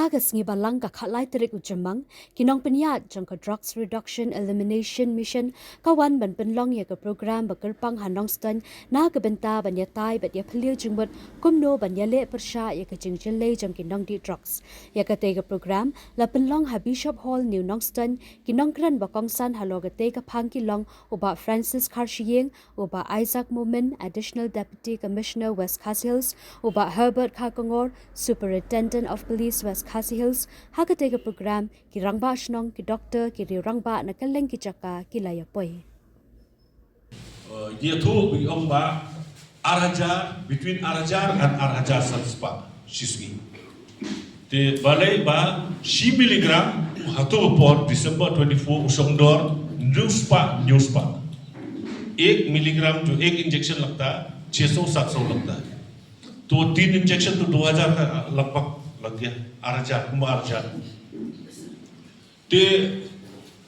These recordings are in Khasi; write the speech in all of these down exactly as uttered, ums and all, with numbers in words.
Ka sngi Balang ka khatlai tarik u Jymmang, ki nongpynïaid jong ka Drugs Reduction Elimination Mission ka wan ban pynlong ïa ka program ba kyrpang ha Nongstoiñ na ka bynta ban ïatai bad ïaphylliew jingmut kumno ban ïaleh pyrshah ïa ka jingjyllei jong ki nongdih drugs. Ïa katei ka program la pynlong ha Bishop Hall, New Nongstoiñ. Ki nongkren ba kongsan halor katei ka phang ki long u Bah Francis Kharshiing, u Bah Isaac Momin, Additional Deputy Commissioner, West Khasi Hills, u Bah Herbert Kharkongor, Superintendent of Police, West Khasi Hills. Ha katei ka program ki rangbah shnong, ki doktor, ki riew rangbah na kylleng ki jaka ki la ïapoi. Ïathuh ba ong ba ar hajar, between ar hajar and ar hajar san spah shi sngi. Te balei ba shi milligram, hato por December twenty-four u shong dor hynriew spah hynñiew spah. Ek milligram jo ek injection lagta chhe so sat so lagta. To tin injection to do hajar ka lagpag lag gaya, ar hajar, kumba ar hajar. Te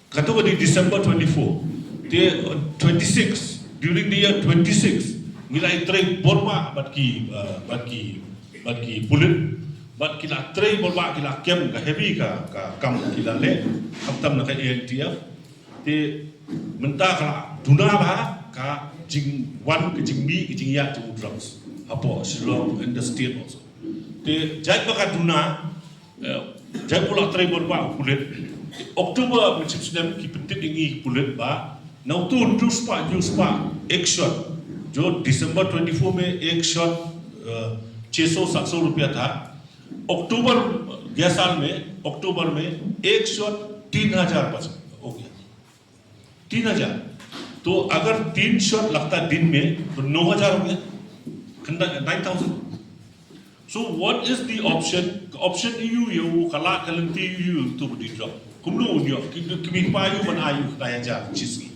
kato ka dei December twenty-four. Te twenty-six, during the year twenty-six ngi la trei bor bha bad ki bad ki bad ki pulit, bad ki la trei bor bha, ki la kem, ka heavy ka ka kam ki la leh, khamtam na ka A N T F. Te mynta ka la duna bha ka jingwan, ka jingmih, ka jingïaid jong u drugs hapoh Shillong and the state also. Te jait ba ka duna, jait ba u la trei bor bha u pulit. October mynshipsnem ki pyntip ïa ngi ki pulit ba na uto hynriew spah hynñiew spah ek shot, jo December twenty-four mein ek shot chhe so sat so rupiah tha. October, gaya saal mein, October mein ek shot teen hajar bach, okay, teen hajar. To agar teen shot lagta din mein to no hajar ho gaya, nine thousand. So what is the option? Ka option ïa u, ka la ka lynti ïa u, to budi drop. Kumno un ïoh, ki ki pa ïa u ban ai u nine hajar shi sngi.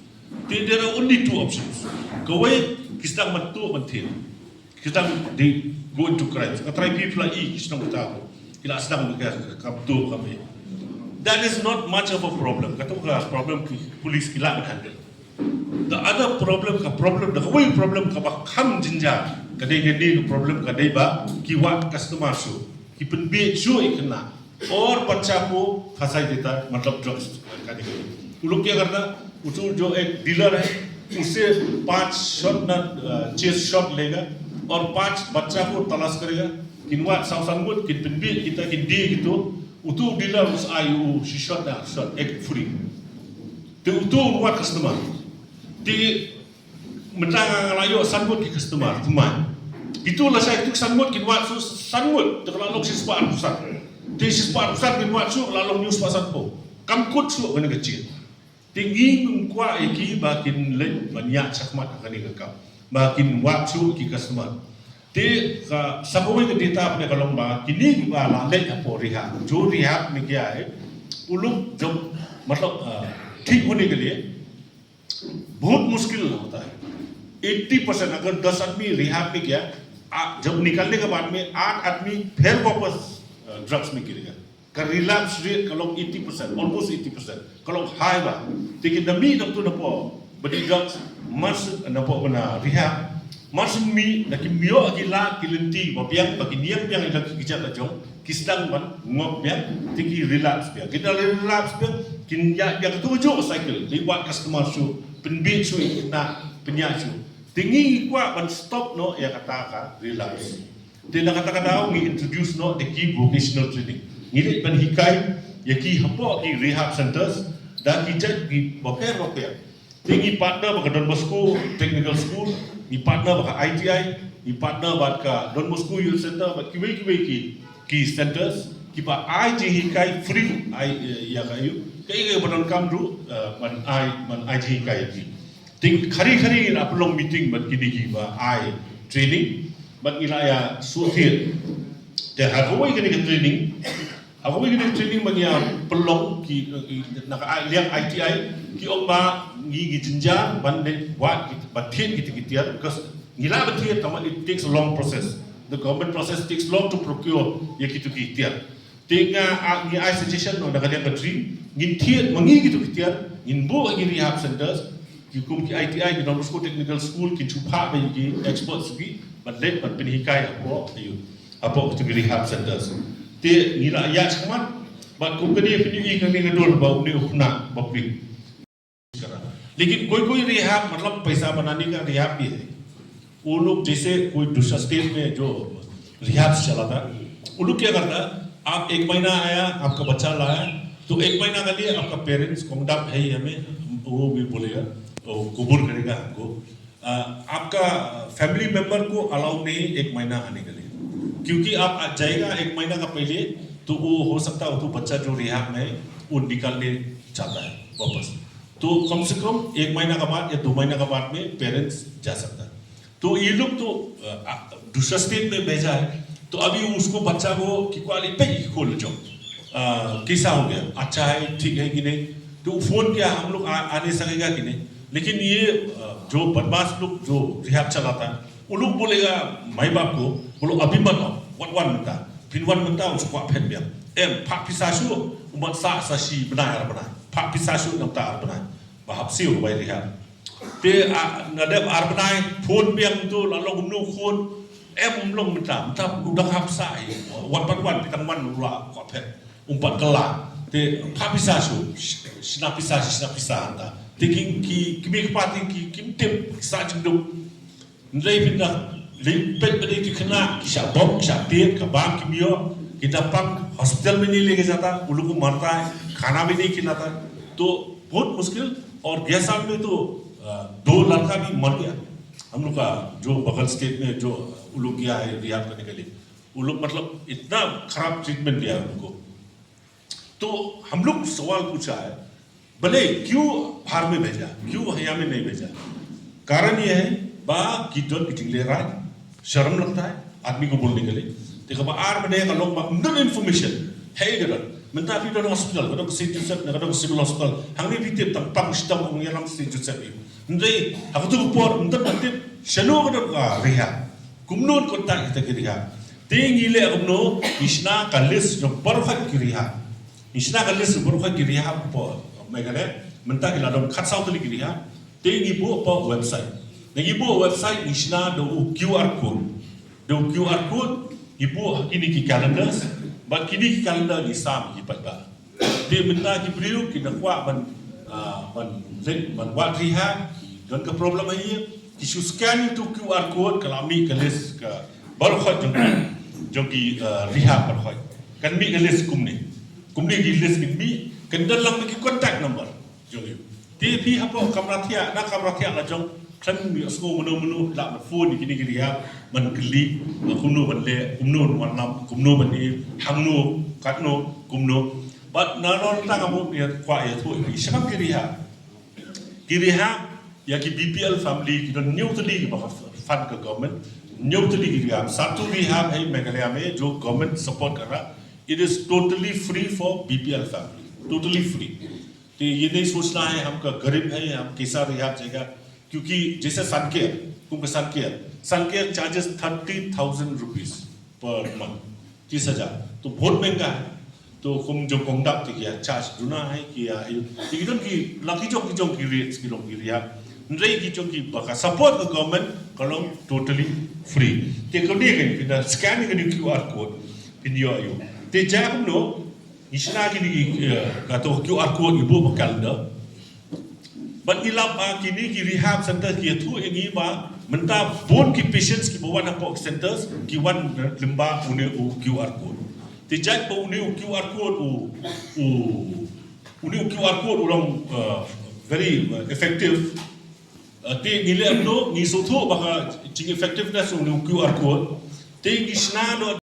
Te there are only two options. Kawei ki sdang ban tuh ban thied. Ki sdang, they go into crimes. Ka trai phi phi la i ki shnong kita ki la sdang ka kam tuh kam hi. That is not much of a problem. Kato ka problem ki police ki la ban handle. The other problem, ka problem, the kawei problem kaba kham jynjar ka dei kane ka problem ka dei ba ki wad customer shuh, ki pynbieit shuh ïa ki khynnah. और बच्चा को फंसा देता है, मतलब ड्रग्स का निकल। वो लोग क्या करता, वो जो जो एक डीलर है, उसे पाँच शॉट ना छह शॉट लेगा और पाँच बच्चा को तलाश करेगा। Kin wad saw san ngut, kin pynbieit kita, kin die gitu. Uto u dealer u sa ai ïa u shi shot, da shot ek free. Te uto un wad customer. Te mynta nga la ïoh san ngut ki customer, thymmai. Kito lashai kito san ngut kin wad shuh san ngut, te ka la long shispah arphew san. Te shispah arphew san kin wad shuh, ka la long hynñiewspah sanphew. Kam kut shuh kane ka jingeh. Te ngi ngim kwah ïa ki ba kin leit ban ïaid shakhmat ha kane ka kam, ba kin wad shuh ki customer. Te ka sa kawei ka data pat ka long ba kine kiba la leit hapoh rehab, jo rehab ne kya hai, u lok jong, matlab, thik hone ke liye bahut mushkil hota hai. Eighty percent, agar das aadmi rehab mein gaya, jab nikalne ke baad mein aath aadmi phir wapas drugs mein gir gaya. Ka relapse rate ka long eighty percent, almost eighty percent. Ka long high bha. Te ki da mih nangtu napoh bad i drugs, mar shu napoh bad na rehab, mar shu mih da ki mih ïa ki lad ki lynti ba biang, ba ki niam biang ïa ki kjat la jong, ki sdang ban ngop biang, te ki relapse biang. Ki da relapse biang, kin ïa ïa ka tu ju cycle, leit wad customer shuh, pynbieit shuh ïa ki khynnah, pynïaid shuh. Te ngi kwah ban stop noh ïa kata ka relapse. Te na kata ka daw ngi introduce noh da ki vocational training. Ngi leit ban hikai ïa ki hapoh ki rehab centers da ki jait ki bapher bapher. Te ngi partner bad ka Don Bosco Technical School, ngi partner bad ka I T I, ngi partner bad ka Don Bosco Youth Center, bad kiwei kiwei ki ki centers kiba ai jinghikai free, ai ïa ka ïa ka ïa ka ba donkam ruh ban ai, ban ai jinghikai ïa ki. Te khari khari ngi la pynlong meeting bad kine kiba ai training, bad ngi la ïa shu thied. Te ha kawei kane ka training, ha kawei kane ka training ba ngi ïa pynlong ki, na ka liang I T I, ki ong ba ngi ngi jynjar ban leit wad, ban thied kita ki tiar, because ngi lah ban thied tangba it takes a long process. The government process takes long to procure ïa kito ki tiar. Te nga, ngi ai suggestion noh na ka liang ka training, ngin thied ma ngi kito ki tiar, ngin buh ha ki rehab centers, ki kum ki I T I, ki Don Bosco Technical School, kin shu phah ba ïa ki experts ki ban leit ban pynhikai hapoh, ïa hapoh kito ki rehab centers. Te ngi la ïa chakmat, bad kum kane pynïohi kane ka dur ba une u khynnah ba phi. Lekin koi koi rehab, matlab paisa banane ka rehab bhi hai. वो लोग जैसे कोई दूसरा स्टेट में जो रिहैब चलाता है, वो लोग क्या करता है, आप एक महीना आया, आपका बच्चा लाया, तो एक महीना के लिए आपका पेरेंट्स कौंडप है ही हमें, वो भी बोलेगा, वो कबूल करेगा हमको। आ, आपका फैमिली मेंबर को अलाउ नहीं एक महीना आने के लिए, क्योंकि आप आ जाएगा एक महीना का पहले, तो वो हो सकता है वो तो बच्चा जो रिहैब में है, वो निकालने चाहता है वापस। तो कम से कम एक महीना का बाद या दो महीना का बाद में पेरेंट्स जा सकता है। तो ये लोग तो, अ, आ, दूसरा स्टेट में भेजा है, तो अभी उसको, बच्चा को, कि quality पे ही खोल जाओ, अ, कैसा हो गया, अच्छा है, ठीक है कि नहीं। तो फोन किया, हम लोग आ, आ नहीं सकेगा कि नहीं। लेकिन ये, अ, जो बदमाश लोग जो रिहैब चलाता है, वो लोग बोलेगा माई बाप को, बोलो अभी मत आओ, wan wan mynta, phin wan mynta, u sa kwah phet biang. Em, phah pisa shuh, u mat sa, sa shi bnai ar bnai, phah pisa shuh, nangta ar bnai ba hap siew bai rehab. Te, a, nga dep ar bnai, phone biang tu, la long kumno khun, em, um long mynta, mynta u dang hap sa hi, wan pat wan, phi tang wan u la kwah phet, um pat kylla. Te phah pisa shuh, sh-, shna pisa, shna pisa hangta. Te ki, ki, ki mih ki pa te ki, kim tip, ki sah jingduk. Hynrei phin da leit peit ba dei ki khynnah, ki shah bom, ki shah tied, ka bam kim ïoh, ki da pang, hospital में नहीं लेके जाता, उन लोग को मारता है, खाना भी नहीं खिलाता। तो बहुत मुश्किल। और गैसा में तो, अ, दो लड़का भी मर गया। हम लोग का जो बगल स्टेट में जो उन लोग गया है रिहैब करने के लिए, वो लोग मतलब इतना खराब ट्रीटमेंट दिया है उनको। तो हम लोग सवाल पूछा है, भले क्यों बाहर में भेजा, क्यों हया में नहीं भेजा? कारण यह है, बा ki don ki jinglehrain, शर्म लगता है आदमी को बोलने के लिए। Te kaba ar mynta ka long ba ym don information, hei ka don. Mynta phi don hospital, ka don ka Saint Joseph, ka don ka Civil Hospital. Hangne phi tip tang pang shitom ong ïalam Saint Joseph ïa. Hynrei ha katu ka por ym don ban tip shano ka don ka rehab. Kumno yn contact kita ki rehab? Te ngi leh kumno, ngi shna ka list jong baroh ki rehab. Ngi shna ka list baroh ki rehab hapoh Meghalaya. Mynta ki la don khatsaw tylli ki rehab. Te ngi buh hapoh website. Te ngi buh website, ngi shna da u QR code. Da u QR code ngi buh ha kine ki calendars. Bad kine ki calendar ngi sam ha ki paidbah. Te mynta ki briew ki da kwah ban, ah, ban leit, ban wad rehab, ki don ka problem ha ïing, ki shu scan ïa uto u QR code, ka la mih ka list ka baroh jong ki, jong ki, ah, rehab baroh. Kan mih ka list kumne. Kumne ki list kin mih, kan don lang ki contact number jong ki. Te phi hapoh kamra thiah, na kamra thiah la jong, khlem ïohsngew mano mano, lah ban phone ïa kine ki rehab ban kylli, ah, kumno ban leh, kumno ban wanlam, kumno ban ïa, hangno, katno, kumno. Bad na nongtang, nga kwah ïathuh ïa phi shaphang ki rehab. Ki rehab ïa ki BPL family ki don hynñiew tylli kiba fund ka government. Hynñiew tylli ki rehab. Satu rehab hai Meghalaya mein jo government support kar raha. It is totally free for BPL family. Totally free. Te ye nahi sochna hai hum ka garib hai, hum kaisa rehab jayega. Kyunki jaise Sun Care, kum ka Sun Care, Sun Care charges thirty thousand rupees per month. तीस हज़ार. To bahut mehnga hai. To kum jong kongdap te ki ïa charge duna hai ki ïa, te ki don ki, la ki jong ki jong ki rates ki long ki rehab. Hynrei ki jong kiba ka support ka government ka long totally free. Te kane ka, phin da scan kane ka QR code, phin ïoh ïa u. Te jia kumno, ngi shna kine ki, eh, kato QR code ngi buh ha ka calendar. Bad ngi lap ba kine ki rehab center ki ïathuh ïa ngi ba mynta bun ki patients kiba wan hapoh ki centers ki wan lyngba une u QR code. Te jia ba une u QR code u, u, une u QR code u long, uh, very, uh, effective. Uh, te ngi leh kumno, ngi sngewthuh ba ka jing effectiveness une u QR code. Te ngi shna noh